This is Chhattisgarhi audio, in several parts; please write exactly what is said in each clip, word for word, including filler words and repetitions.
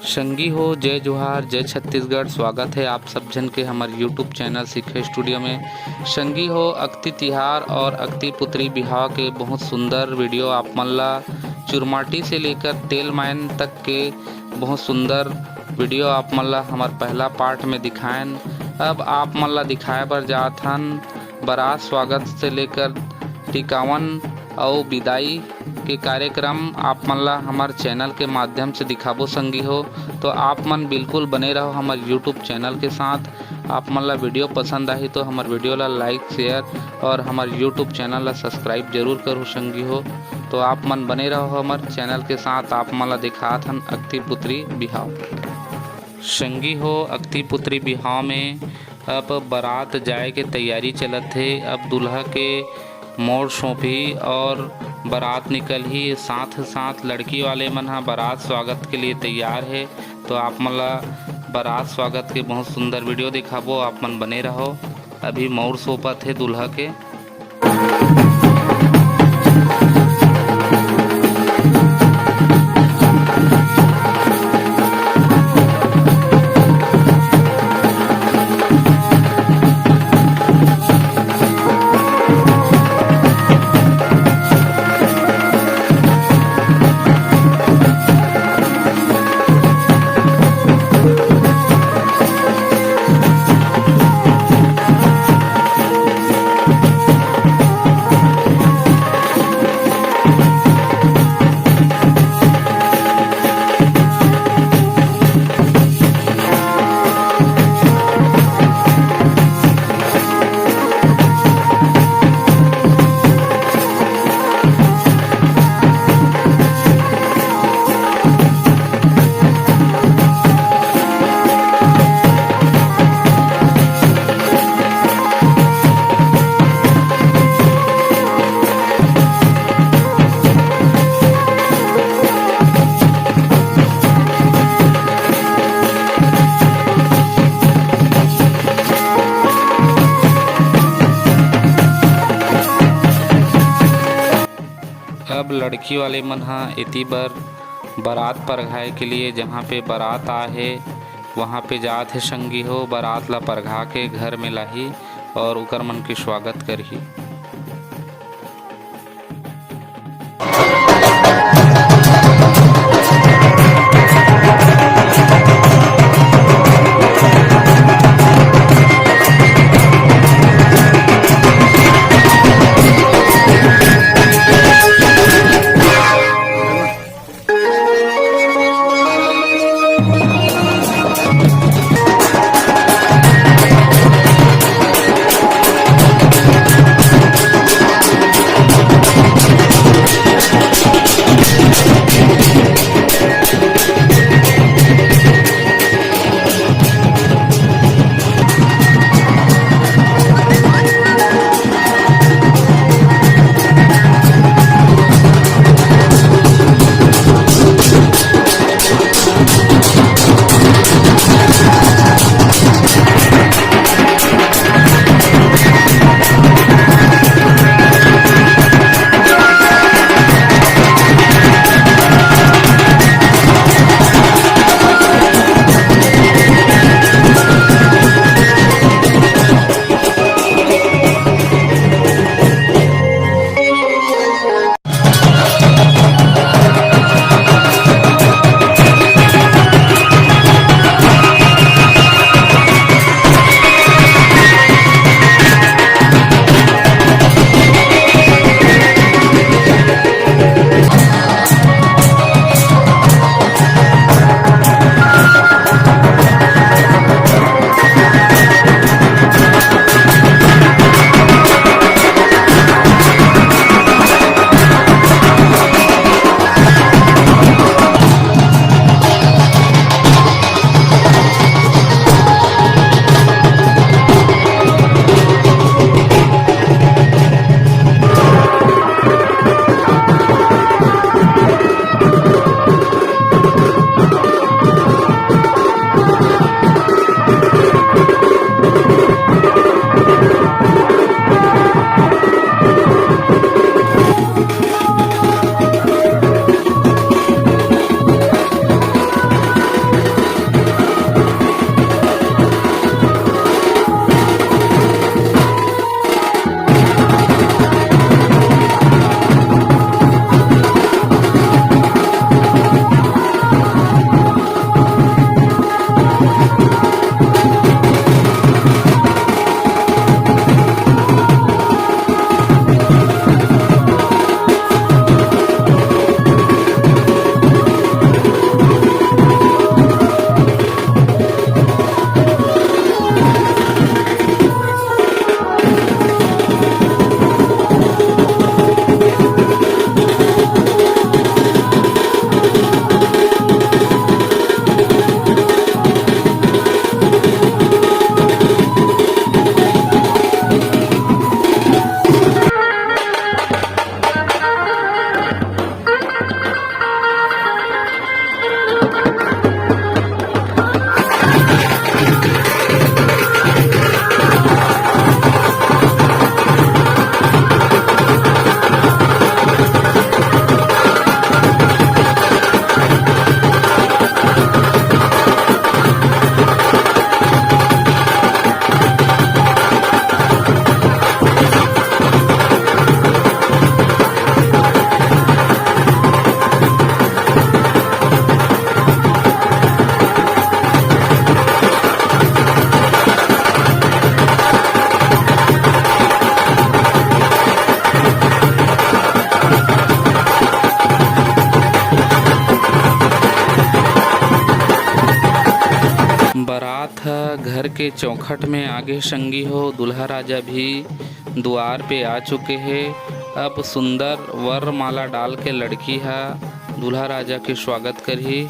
संगी हो, जय जोहार, जय छत्तीसगढ़। स्वागत है आप सब झन के हमर YouTube चैनल सीखे स्टूडियो में। संगी हो, अक्ति तिहार और अक्ति पुत्री बिहाव के बहुत सुंदर वीडियो आप मन ला, चुरमाटी से लेकर तेल मायन तक के बहुत सुंदर वीडियो आप मन ला हमर पहला पार्ट में दिखाएन। अब आप मन ला दिखाए बर जात हन बारात स्वागत से लेकर टिकावन अउ बिदाई के कार्यक्रम आप मन ला हमर चैनल के माध्यम से दिखाबो संगी हो। तो आप मन बिल्कुल बने रहो हमर YouTube चैनल के साथ। आप मन ला वीडियो पसंद आही तो हमर वीडियो ला लाइक, शेयर और हमर YouTube चैनल ला सब्सक्राइब जरूर करो संगी हो। तो आप मन बने रहो हमर चैनल के साथ। आप मन ला दिखात हन अक्ति पुत्री बिहाव। संगी हो, अक्ति पुत्री बिहाव में अब बारात जाए के तैयारी चलत हे। अब दूल्हा के मोर सौंपही और बारात निकलही। साथ साथ लड़की वाले मन ह बारात स्वागत के लिए तैयार हे। तो आप मन ला बारात स्वागत के बहुत सुंदर वीडियो दिखाबो, आप मन बने रहो। अभी मोर सौंपत हे दूल्हा के। अब लड़की वाले मन ह एती बर बारात परघाए के लिए, जहाँ पे बारात आ हे, वहाँ पे जात हे संगी हो। बारात ला परघा के घर में लाही और ओकर मन के स्वागत करही। था घर के चौखट में आगे संगी हो, दूल्हा राजा भी दुआर पे आ चुके हैं। अब सुंदर वर माला डाल के लड़की हा दूल्हा राजा के स्वागत करही।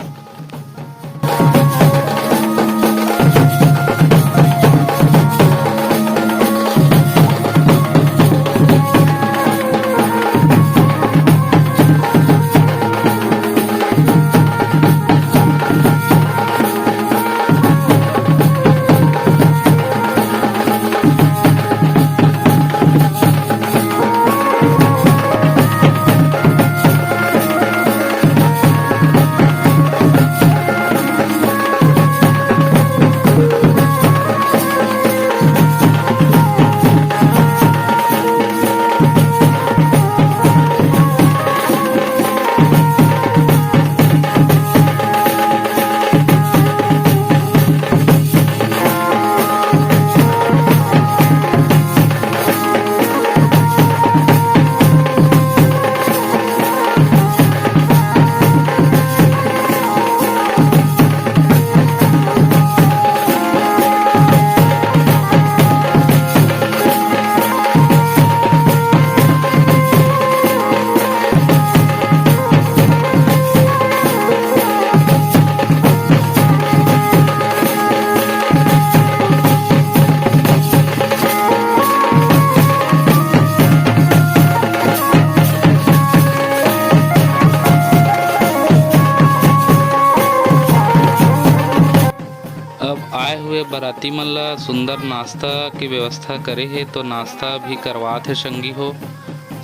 अब आए हुए बाराती मन ला सुंदर नाश्ता के व्यवस्था करे हे, तो नाश्ता भी करवात हे संगी हो,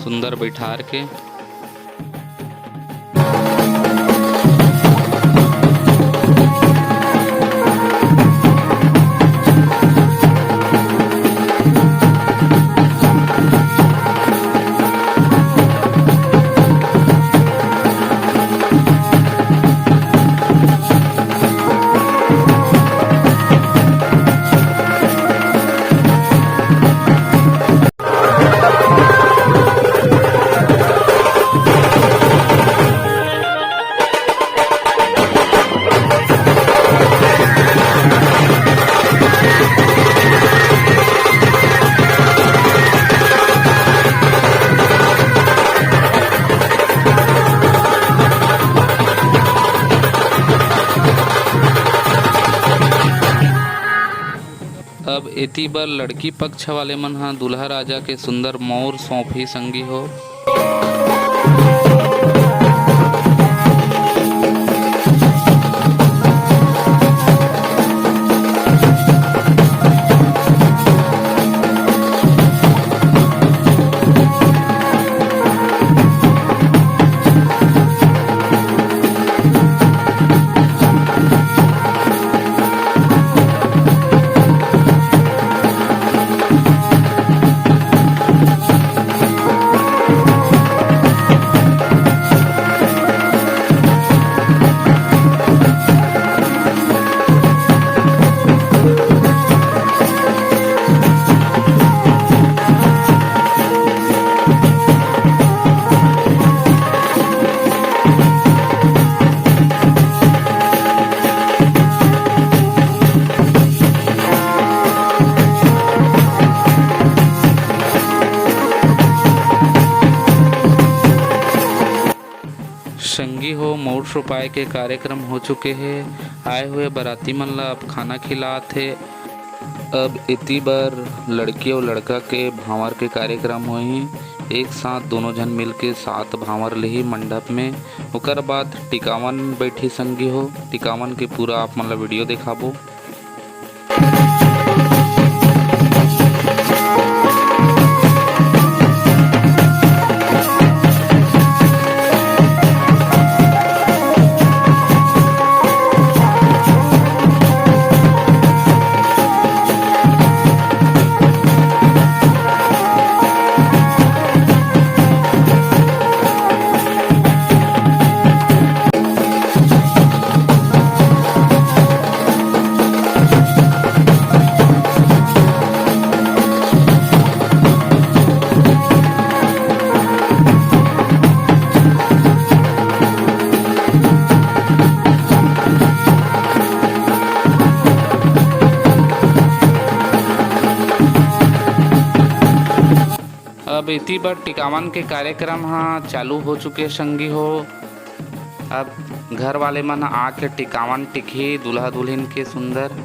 सुंदर बैठार के। अब एती बर लड़की पक्ष वाले मन ह दूल्हा राजा के सुंदर मौर सौंपही संगी हो। संगी हो, मउर सुपाय के कार्यक्रम हो चुके हे। आए हुए बराती मन ला अब खाना खिलात हे। अब एती बर लड़की अउ लड़का के भांवर के कार्यक्रम होही। एक साथ दोनों झन मिलके सात भांवर लेही मंडप में। ओकर बाद टिकावन बैठी संगी हो, टिकावन के पूरा आप मन ला वीडियो देखाबो। इति बर टिकावन के कार्यक्रम ह चालू हो चुके संगी हो। अब घर वाले मन आके टिकावन टिकही दूल्हा दुल्हिन के सुंदर।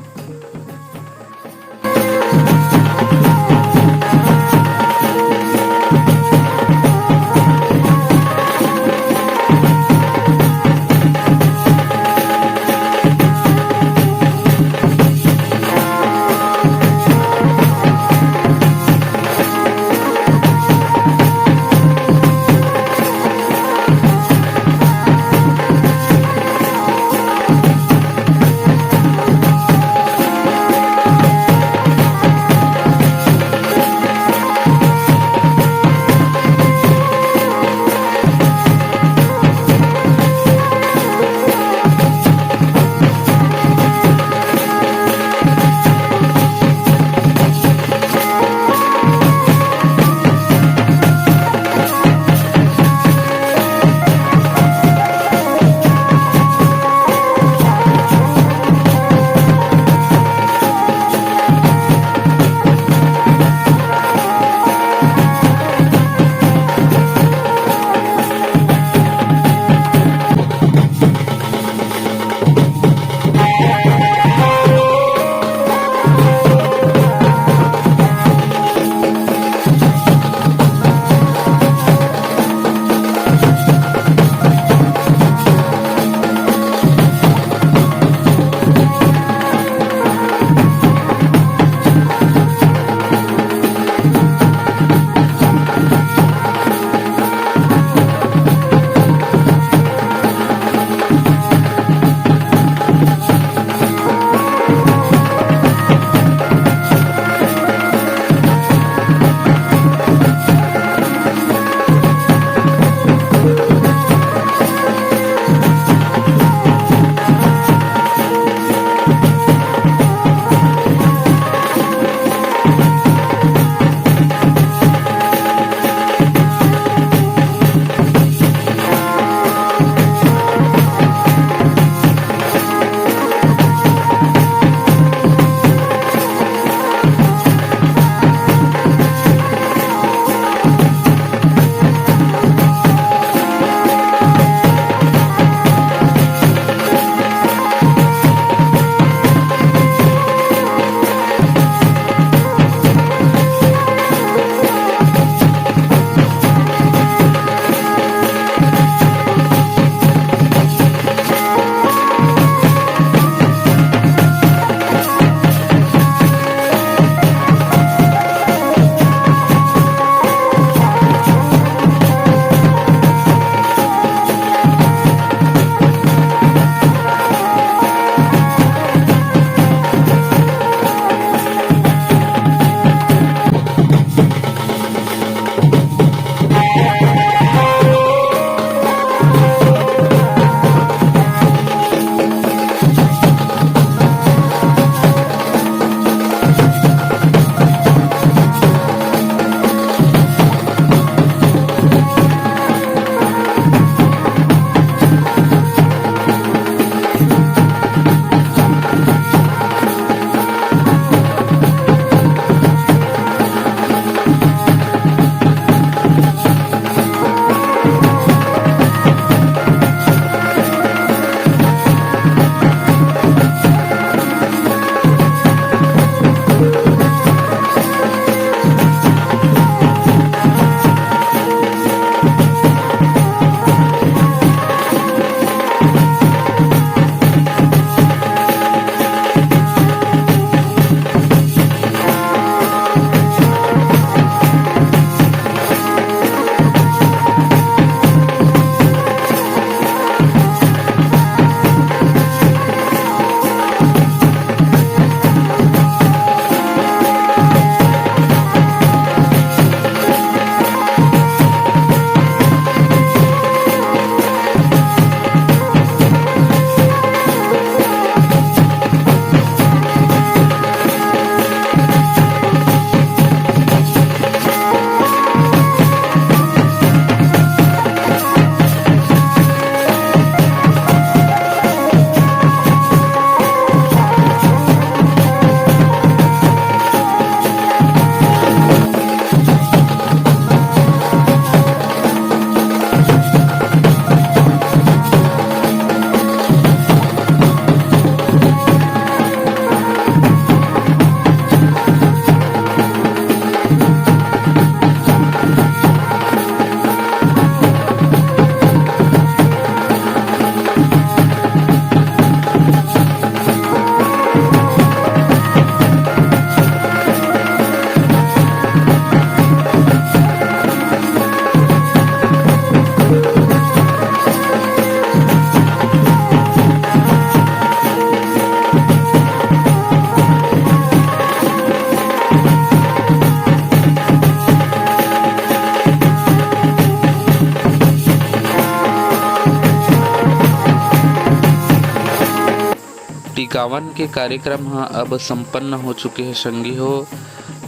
टिकावन के कार्यक्रम ह अब संपन्न हो चुके हे संगी हो।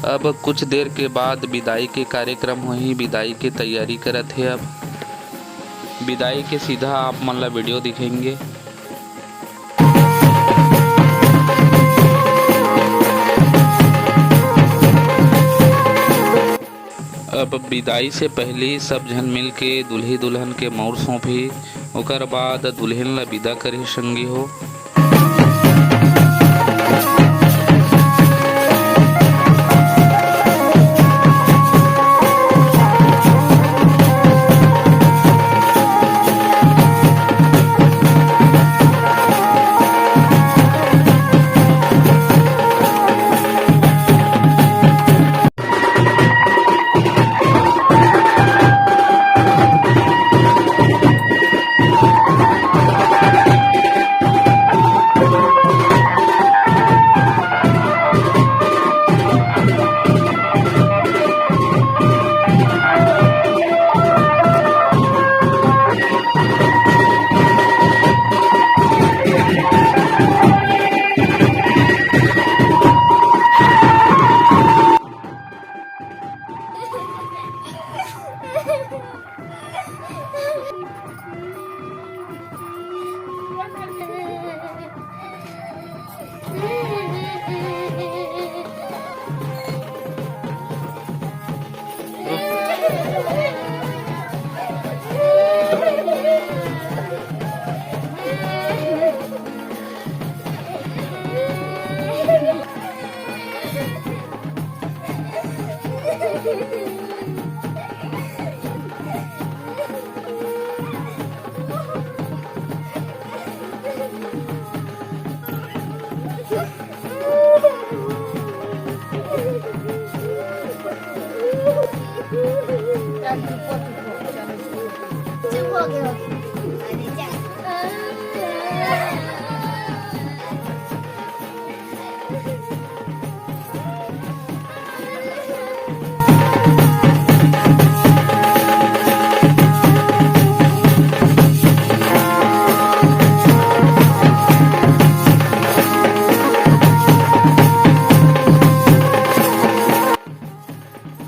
अब कुछ देर के बाद बिदाई के कार्यक्रम होही, बिदाई के तैयारी करत हे। अब बिदाई के सीधा आप मन ला वीडियो दिखाएंगे। अब बिदाई से पहली सब झन मिल के दूल्ही दुल्हन के मौर सौंपही, ओकर बाद दुल्हन ला विदा करही संगी हो।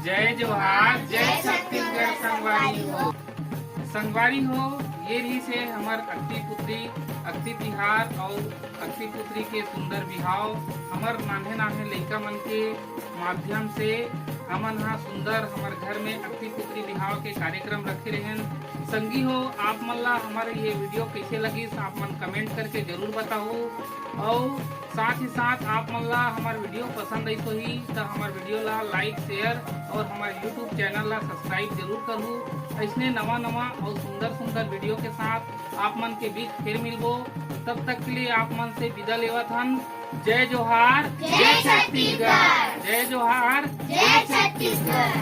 जय जोहार, जय छत्तीसगढ़ संगवारी हो। संगवारी हो, ये रहिस हे हमर अक्ति पुत्री, अक्ति तिहार अउ अक्ति पुत्री के सुंदर बिहाव। हमर नान्हे नान्हे लइका मन के माध्यम से हमन हा सुंदर हमर घर में अक्ति पुत्री बिहाव के कार्यक्रम रखे रहेन। संगी हो, आप मन ला हमर ये वीडियो कइसे लगिस, आप मन कमेंट करके जरूर बताहू। अउ साथ ही साथ आप मन ला हमर वीडियो पसंद आइस होही त हमर वीडियो ला लाइक, शेयर अउ हमर YouTube चैनल ला सब्सक्राइब जरूर करहू। अइसने नवा नवा अउ सुंदर सुंदर वीडियो के साथ आप मन के बीच फिर मिलबो। तब तक के लिए आप मन से विदा लेवत हन। जय जोहार, जय छत्तीसगढ़। जय जोहार, जय छत्तीसगढ़।